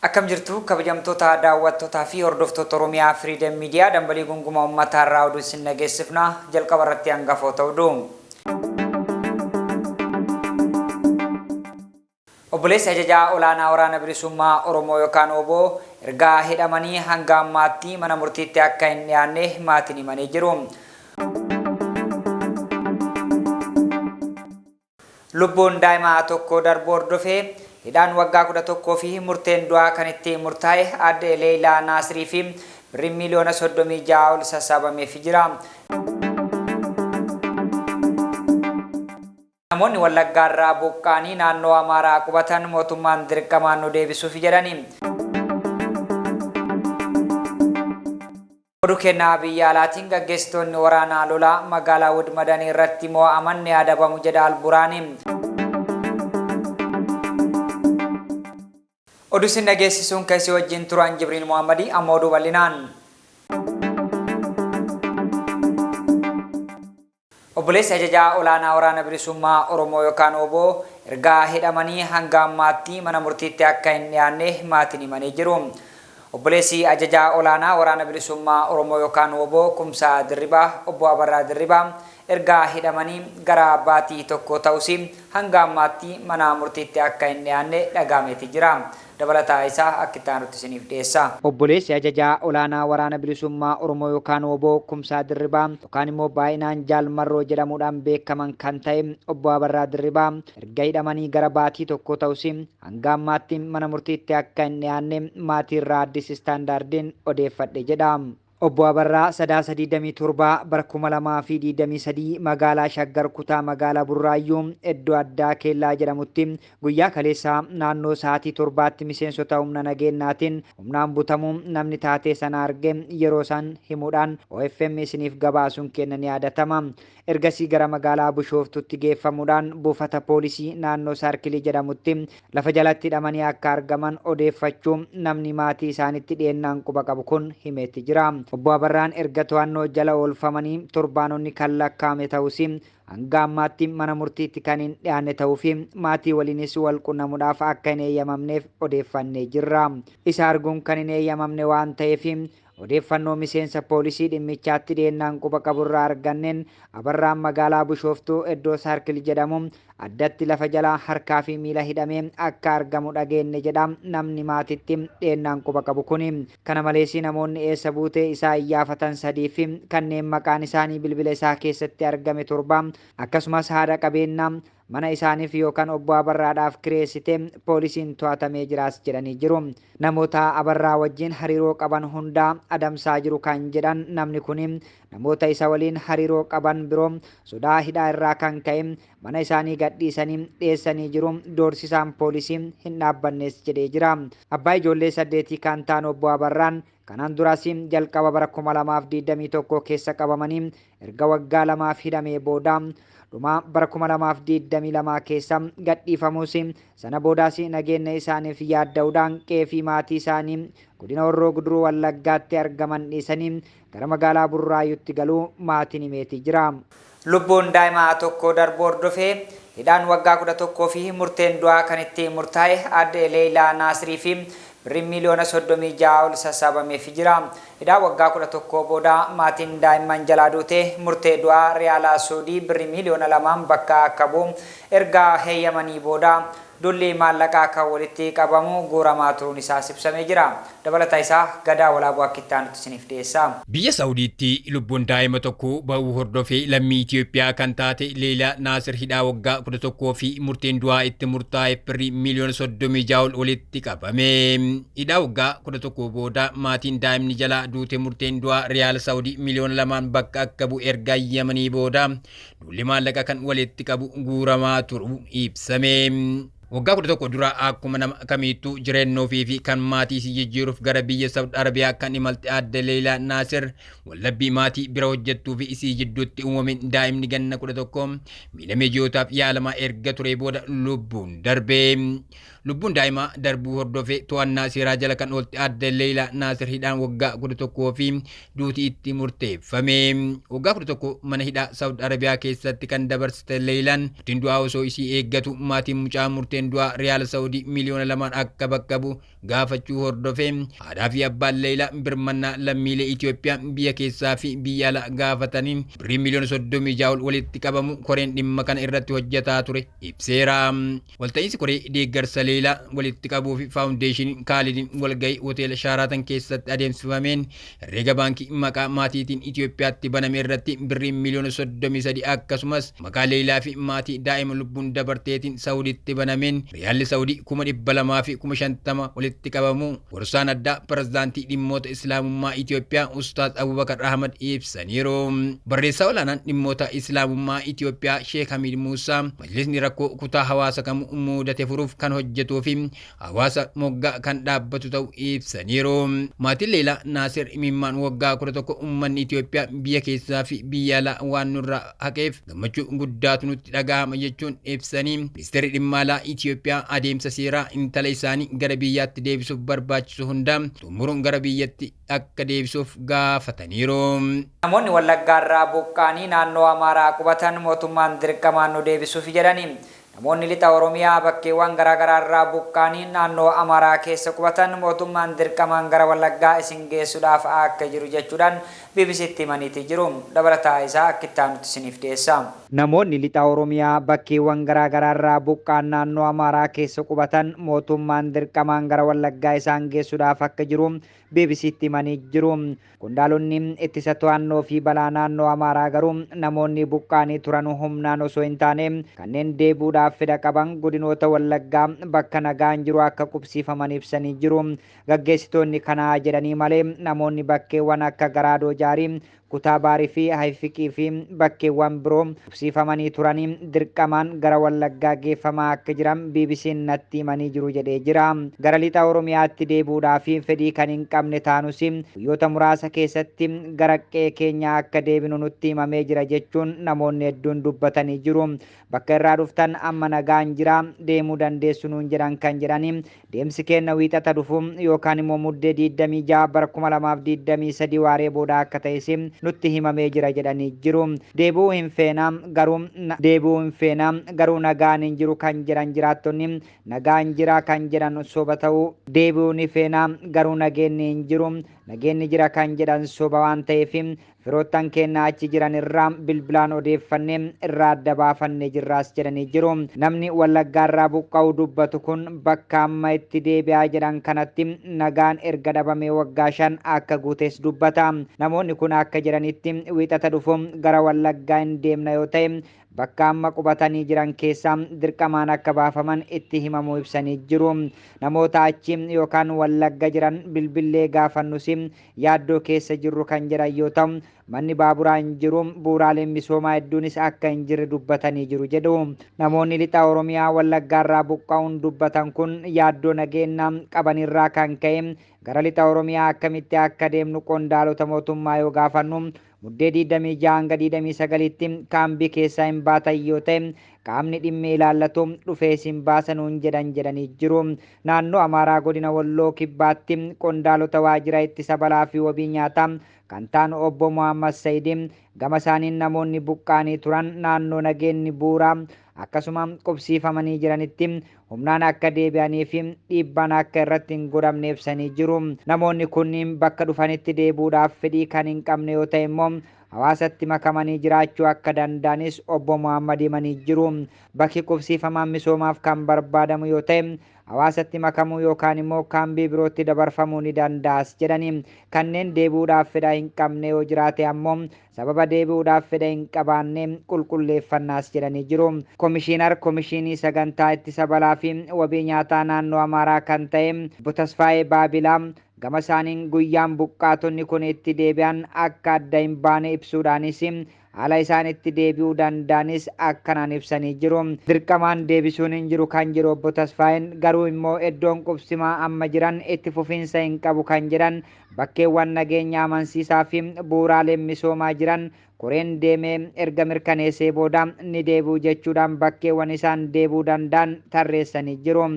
Akkam jirtu kabajamtoota daawwattootaa fi hordoftoota Oromiyaa Freedom Media dambalii gungumaa uummataa irraa oduu isin dhageessifna jalqaba irratti hangafoota oduu. Obboleessi ajajaa olaanaa Waraana Bilisummaa Oromoo yookaan wbo erga hidhamanii hanga ammaatti mana murtiitti akka hin dhiyaanne maatiin himanii jiru. Lubbuun daa'ima tokkoo darbuu hordofee hidhaan waggaa 11 fi murteen du'aa kan itti murtaa'e Aadde Leeylaa Naasirii fi birriin miiliyoona 36 ol sassaabameefi jira. Namoonni Wallaggaarraa buqqa'anii naannoo Amaaraa qubatan mootummaan dirqamaan nu deebisuufi jedhani. Oduu keenna biyya alaatiin gaggeessitoonni waraanaa lola magaalaa Wad Madanii irratti moo'aman ni adabamu jedha Al-Buraani. Oduu isin dhageessisuun kan isin wajjin turu an Jibriil Muhammadi amma oduu bal'inaan. Obboleessi ajajaa olaanaa Waraana Bilisummaa Oromoo yookaan wbo erga hidhamanii hanga ammaatti mana murtiitti akka hin dhiyaanne maatiin himanii jiru. Obboleessi ajajaa olaanaa Waraana Bilisummaa Oromoo yookaan wbo Kumsaa Dirribaa Obbo Abarraa Dirribaa erga hidhamanii gara baatii tokkoo ta'us hanga ammaatti mana murtiitti akka hin dhiyaanne dhaga'ameeti jira. Dabalataa isaa akka itti aanutti isiniif dhiyeessa. Obboleessi ajajaa olaanaa Waraana Bilisummaa Oromoo yookaan wbo Kumsaa Dirribaa yookaan immoo baay'inaan Jaal Marroo jedhamuudhaan beekaman kan ta'e Obbo Abarraa Dirribaa erga hidhamanii gara baatii tokkoo ta'us hanga ammaatti mana murtiitti akka hin dhiyaanne maatiirraa Addis Standard'n odeeffadhe jedha. Obbo Abarraa Sadaasa 27 bara 2023 magaalaa Shaggar kutaa magaalaa Burraayyuu iddoo addaa Keellaa jedhamutti guyyaa kaleessaa naannoo sa'aatii torbaatti miseensota humna nageennaatiin humnaan butamuu namni taatee sana arge yeroo san himuudhaan OFM isiniif gabaasuun keenna ni yaadatama. Ergasii gara magaalaa Bushooftuutti geeffamuudhaan buufata poolisii naannoo Saarkilii jedhamutti lafa jalatti hidhamanii akka argaman odeeffachuu namni maatii isaanitti dhiyeennaan quba qabu kun himeetti jira. Obbo Abarraan erga to'annoo jala oolfamanii torbaanonni kan lakkaa'ame ta'us hanga ammaatti mana murtiitti kan hin dhiyaanne ta'uu fi maatii waliinis wal qunnamudhaaf akka hin eeyyamamneef odeeffannee jirra. Isa arguun kan hin eeyyamamne waan ta'eef Odeeffannoo miseensa poolisii dhimmichaatti dhiyeennaan quba qaburraa arganneen Abarraan magaalaa Bushooftuu iddoo Saarkil jedhamu addatti lafa jala harkaa fi miila hidhamee akka argamu dhageenne jedha namni maatitti dhiyeennaan quba qabu kuni. Kana malees namoonni eessa buutee isaa iyyaafatan 3 fi kanneen maqaan isaanii bilbila isaa keessatti argame 7 akkasumas haadha qabeennaa mana isaaniif yookan Obbo Abarraadhaaf kireessite poolisiin to'atamee jiraas jedhanii jiru. Namoota Abarraa wajjin hariiroo qaban hundaa adamsaa jiru kan jedhan namni kuni, namoota isa waliin hariiroo qaban biroo sodaa hidhaa irraa kan ka'e mana isaanii gadhiisanii dheessanii jiru, doorsisaan poolisii hin dhaabbannes jedhee jira. Abbaa ijoollee saddeetii kan ta'an Obbo Abarraan kanaan duras jalqaba bara 2021 keessa qabamanii erga waggaa lamaaf hidhamee booda dhuma bara 2022 keessa gadhiifamus sana boodas nageenya isaaniif yaadda'uudhaan qe'ee fi maatii isaanii godina Horroo Guduruu Wallaggaatti argaman dhiisanii gara magaalaa Burraayyuutti galuu maatiin himeetii jira. Lubbuun daa'ima tokkoo darbuu hordofee hidhaan waggaa 11 fi murteen du'aa kan itti murtaa'e Aadde Leeylaa Naasirii fi birriin miiliyoona 36 ol sassaabameefi jira. Hidhaa waggaa 11 booda maatiin daa'imman jalaa duute murtee du'aa Riyaala Suudii birrii miiliyoona 2n bakka akka bu'u erga heeyyamanii booda Dulli maallaqaa kan walitti qabamu guuramaa turuun isaas ibsamee jira. Dabalata isaa Gadaa Walaabuu akka itti aanutti isiniif dhiyeessa. Biyya Sa'udiitti lubbuun daa'ima tokkoo ba'uu hordofee lammii Itiyoophiyaa kan taate Leeylaa Naasir hidhaa waggaa 11 fi murteen du'aa itti murtaa'eef birrii miiliyoona 36 ol walitti qabame. Hidhaa waggaa 11 booda maatiin daa'imni jalaa duute murteen du'aa Riyaala Sa'udii miiliyoona 2n bakka akka bu'e erga hayyamanii booda Duulli maallaqa kan walitti qabu guuramaa turuu ibsame. Waggaa 11 dura akkuma nama kamiittuu jireenya ofii fi kan maatii isii jijjiiruuf gara biyya Saud Arabiyaa kan imalte aadde Leeylaa Naasir waldhabbii maatii bira hojjettuu fi isii jidduutti uumameen daa'imni ganna 11 miidhamee ji'ootaaf yaalamaa erga turee booda lubbuun darbe. Lubbuun daa'imaa darbuu hordofee to'annaa seeraa jala kan oolte adde Leelaa Naasir hidhaan waggaa 11 fi duuti itti murteeffame. Waggaa 11 mana hidhaa Saawud Arabiyaa keessatti kan dabarsite Leelaan murtiin du'aa osoo isii eeggatu maatiin mucaa murteen du'aa riyaala Saawudii miliyoona 2 akka bakka bu'u gaafachuu hordofee haadhaa fi abbaan Leelaa birmannaa lammiilee Itoophiyaa biyya keessaa fi biyya alaa gaafataniin birrii miliyoona 36 ol walitti qabamu koreen dhimma kana irratti hojjetaa ture ibseera. Walta'iinsi koree deeggarsa Leelaa walitti qabuu fi faawundeeshinii Kaalidiin walgahii hoteela Shaaraatan keessatti adeemsifameen herreega baankii maqaa maatiitiin Itoophiyaatti baname irratti birrii miliyoona 33 akkasumas maqaa Leelaa fi maatii daa'ima lubbuun dabarteetiin Saawuditti banameen riyaalli Saawudii 250,050 walitti qabamu gorsaan addaa pirezidaantii dhimmoota Islaamummaa Itoophiyaa Ustaaz Abubakar Ahmad ibsaniiru. Barreessaa olaanaan dhimmoota Islaamummaa Itoophiyaa Sheek Hamiid Muusaa majlisni rakkoo kutaa hawaasa kamuu mudate furuuf kan hojjetuu fi hawaasa moggaa kan dhaabbatu ta'uu ibsaniiru. Maatiin Leelaa Naasir imimmaan waggaa 11 uummanni Itoophiyaa biyya keessaa fi biyya alaa waan nurraa haqeef gammachuu guddaatu nutti dhaga'ama jechuun ibsanii ministeerri dhimma alaa Itoophiyaa adeemsa seeraa intala isaanii gara biyyaatti deebisuuf barbaachisu hunda xumuruun gara biyyatti akka deebisuuf gaafataniiru. Namoonni Wallaggaa irraa buqqaanii naannoo Amaaraa qubatan mootummaan dirqamaan nu deebisuuf jedhani. Namoonni lixa Oromiyaa bakkeewwan garaagaraa irraa buqqaanii naannoo Amaaraa keessa qubatan mootummaan dirqamaan gara Wallaggaa isin geessuudhaaf akka jiru jechuudhaan BBCtti himaniitii jiru. Dabalataa isaa akka itti aanutti isiniif dhiyeessa. Namoonni lixa Oromiyaa bakkeewwan garaagaraa irraa buqqaan naannoo Amaaraa keessa qubatan mootummaan dirqamaan gara Wallaggaa isaan geessuudhaaf akka jiru BBCtti himanii jiru. Qondaalonni ittisa to'annoo fi balaa naannoo Amaaraa garuu namoonni buqqaanii turan humnaan osoo hin taane kanneen deebi'uudhaaf fedha qaban godinoota Wallaggaa bakka nagaan jiru akka qubsiifaman ibsanii jiru. Gaggeessitoonni kanaa jedhanii malee namoonni bakkeewwan akka Garaadoo Jaarii, Kutaa Baarii fi Hayfiqii fi bakkeewwan biroo qubsiifamanii turanii dirqamaan gara Wallaggaa geeffamaa akka jiran BBC'n natti himanii jiru jedhee jira. Gara lixa Oromiyaatti deebi'uudhaaf fedhii kan hin qabne taanus guyyoota muraasa keessatti gara qe'ee keenyaa akka deebinu nutti himamee jira jechuun namoonni hedduun dubbatanii jiru. Bakka irraa dhuftan amma nagaan jira deemuu dandeessu nuun jedhan kan jedhanii deemsi keenya wiixata dhufu yookaan immoo muddee 26 bara 2023 waaree booda akka ta'es nutti himamee jira jedhanii jiru. Deebi'uu hin feena garuu deebi'uu hin feena garuu nagaan hin jiru kan jedhan jiraattonni nagaan jira kan jedhan soba ta'uu deebi'uu ni feena garuu nageenyi hin jiru nageenyi jira kan jedhan soba waan ta'eef firoottan keenya achi jiran irraa bilbilaan odeeffannee irraa adda baafannee jirraas jedhanii jiru. Namni Wallaggaa irraa buqqa'uu dubbatu kun bakka amma itti deebi'aa jedhan kanatti nagaan erga dhabamee waggaa 5 akka guutes dubbata. Namoonni kun akka jedhanitti wiixata dhufu gara Wallaggaa hin deemna yoo ta'e bakka amma qubatanii jiran keessaa dirqamaan akka baafaman itti himamuu ibsanii jiru. Namoota achi yookaan Wallagga jiran bilbillee gaafannus yaaddoo keessa jirru kan jedhan yoo ta'u manni baaburaa hin jiru bu'uuraaleen misoomaa hedduunis akka hin jirre dubbatanii jiru jedhu. Namoonni lixa Oromiyaa Wallaggaa irraa buqqa'uun dubbatan kun yaaddoo nageenya qabanirraa kan ka'e gara lixa Oromiyaa akkamitti akka deemnu qondaalota mootummaa yoo gaafannu muddee 26 hanga 29tti kaambii keessaa hin baatan yoo ta'e qaamni dhimmi ilaallatu dhufee isin baasa nuun jedhan jedhanii jiru. Naannoo Amaaraa godina Walloo Kibbaatti qondaalota waajjira ittisa balaa fi wabii nyaataa kan ta'an obbo Muhammad Saidi gama isaaniin namoonni buqqaanii turan naannoo nageenyi bu'uuraa akkasuma qubsiifamanii jiranitti humnaan akka deebi'anii fi dhiibbaan akka irratti hin godhamne ibsanii jiru. Namoonni kunniin bakka dhufanitti deebi'uudhaaf fedhii kan hin qabne yoo ta'e immoo hawaasatti makamanii jiraachuu akka danda'anis obbo Muhammad himanii jiru. Bakki qubsiifamaan misoomaaf kan barbaadamu yoo ta'e hawaasatti makamuu yookaan immoo kaambii birootti dabarfamuu ni danda'as jedhanii kanneen deebi'uudhaaf fedha hin qabne yoo jiraate ammoo sababa deebi'uudhaaf fedha hin qabaanne qulqulleeffannaas jedhanii jiru. Komishiinar Komishinii Sagantaa Ittisa Balaa fi Wabii Nyaataa Naannoo Amaaraa kan ta'e Obbo Tasfaayee Baabilaa gama isaaniin guyyaan buqqaatonni kun itti deebi'an akka adda hin baane ibsuudhaanis haala isaan itti deebi'uu danda'anis akkanaan ibsanii jiru. Dirqamaan deebisuun hin jiru kan jiru obbo Tasfaayeen garuu immoo iddoon qubsimaa amma jiran itti fufiinsa hin qabu kan jedhan bakkeewwan nageenya amansiisaa fi bu'uuraaleen misoomaa jiran koreen deemee erga mirkaneessee booda ni deebi'u jechuudhaan bakkeewwan isaan deebi'uu danda'an tarreessanii jiru.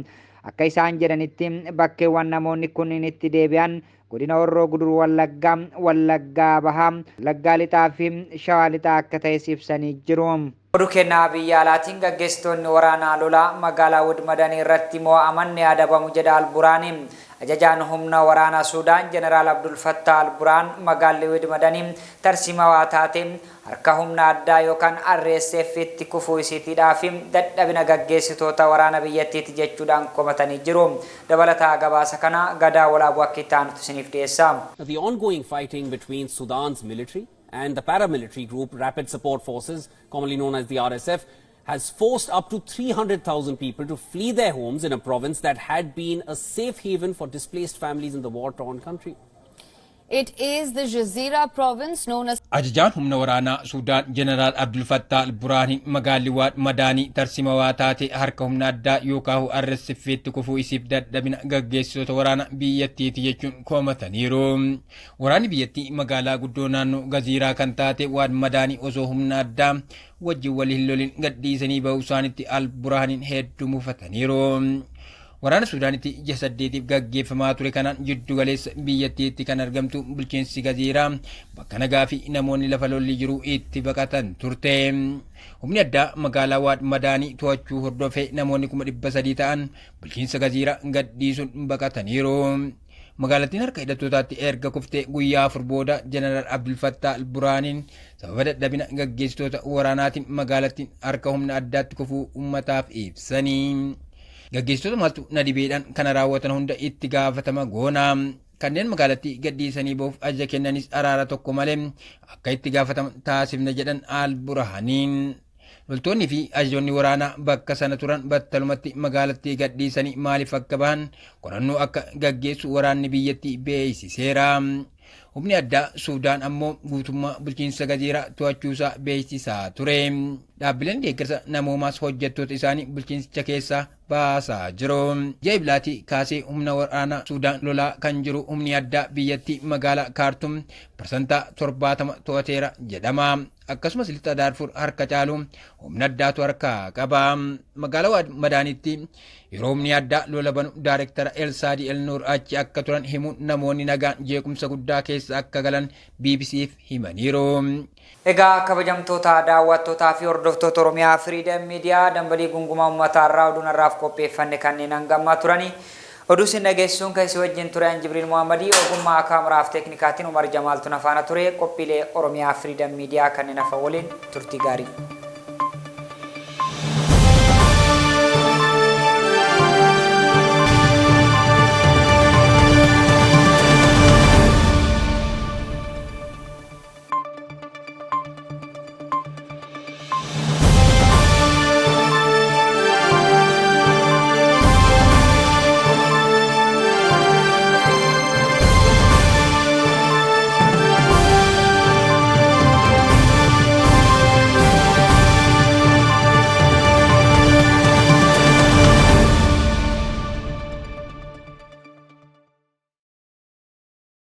Akka isaan jedhanitti bakkeewwan namoonni kunniin itti deebi'an godina Horroo Guduruu Wallaggaa, Wallaggaa Bahaa, Wallaggaa Lixaa fi Shawaa Lixaa akka ta'es ibsanii jiru. Oduu kennaa biyya alaatiin gaggeessitoonni waraanaa lolaa magaalaa Wad Madanii irratti mo'aman ni adabamu jedha Alburaani. Ajajaan humna waraanaa Suudaan Jeneraal Abdul Fattah Alburaan magaalli Wad Madanii tarsiimawaa taate harka humna addaa yookaan RSF itti kufuu isiitiidhaa fi dadhabina gaggeessitoota waraana biyyattiiti jechuudhaan komatanii jiru. Dabalataa gabaasa kana Gadaa Walaabuu akka itti aanutti isiniif dhiyeessa. The ongoing fighting between Sudan's military and the paramilitary group Rapid Support Forces, commonly known as the RSF, has forced up to 300,000 people to flee their homes in a province that had been a safe haven for displaced families in the war-torn country. It is the Jazeera province, known as Ajajaan humna waraanaa Suudaan Jeneraal Abdul Fattah Al-Buraaniin magaalli Waad Madaanii tarsimawaa taate harka humna addaa yookaan RSF itti kufuu isiif dadhabina gaggeessitoota waraana biyyattiiti jechuun komataniiru. Waraanni biyyattii magaalaa guddoo naannoo Gaziiraa kan taate Waad Madaanii osoo humna addaa wajjin wal hin lolin gadhiisanii bahuu isaanitti Al-Buraaniin hedduu mufataniiru. Waraana Suudaanitti ji'a 8f gaggeeffamaa ture kanaan jiddu galeessa biyyattiitti kan argamtu bulchiinsi Gaziiraa bakka nagaa fi namoonni lafa lolli jiru itti baqatan turte. Humni addaa magaalaa Waad Madaanii to'achuu hordofee namoonni 300,000 ta'an bulchiinsa Gaziiraa gadhiisuun baqataniiru. Magaalattiin harka hidhattootaatti erga kuftee guyyaa 4 booda Jeneraal Abdul Fattah Al-Buraaniin sababa dadhabina gaggeessitoota waraanaatiin magaalattiin harka humna addaatti kufuu uummataaf ibsanii. Gaggeessitoota maaltu na dhibeedhaan kana raawwatan hunda itti gaafatama goona. Kanneen magaalattii gadhiisanii bahuuf ajaja kennanis araara tokko malee akka itti gaafataman taasifna jedhan Al-Burhaaniin. Loltoonni fi ajajoonni waraanaa bakka sana turan battalumatti magaalattii gadhiisanii maaliif akka bahan qorannoo akka gaggeessu waraanni biyyattii beeksiseera. Humni addaa Suudaan ammoo guutummaa bulchiinsa Gaziiraa to'achuusaa beeksisaa ture. Dhaabbileen deeggarsa namoomaas hojjettoota isaanii bulchiinsicha keessaa baasaa jiru. Ji'a Iblaatii kaasee humna waraanaa Suudaan lolaa kan jiru humni addaa biyyattii magaalaa Kaartum 70% to'ateera jedhama. Akkasumas lixa Daarfur harka caalu humna addaatu harka qaba. Magaalaa Madaanitti yeroo humni addaa lola banu Daayirektara Elsaadii Elnuur achi akka turan himuun namoonni nagaan jeequmsa guddaa keessa akka galan BBCf himaniiru. Egaa kabajamtoota daawwattootaa fi hordoftoota Oromiyaa Freedom Media, dambalii gungumaa uummataa irraa oduun har'aaf qopheeffanne kanneen hangammaa turani. Oduu isin dhageessisuun kan isin wajjin ture Jibriil Muhammadii, ogummaa kaameraaf teeknikaatiin Umar Jamaaltu na faana ture. Qophiilee Oromiyaa Freedom Media kanneen hafan waliin turtii gaarii.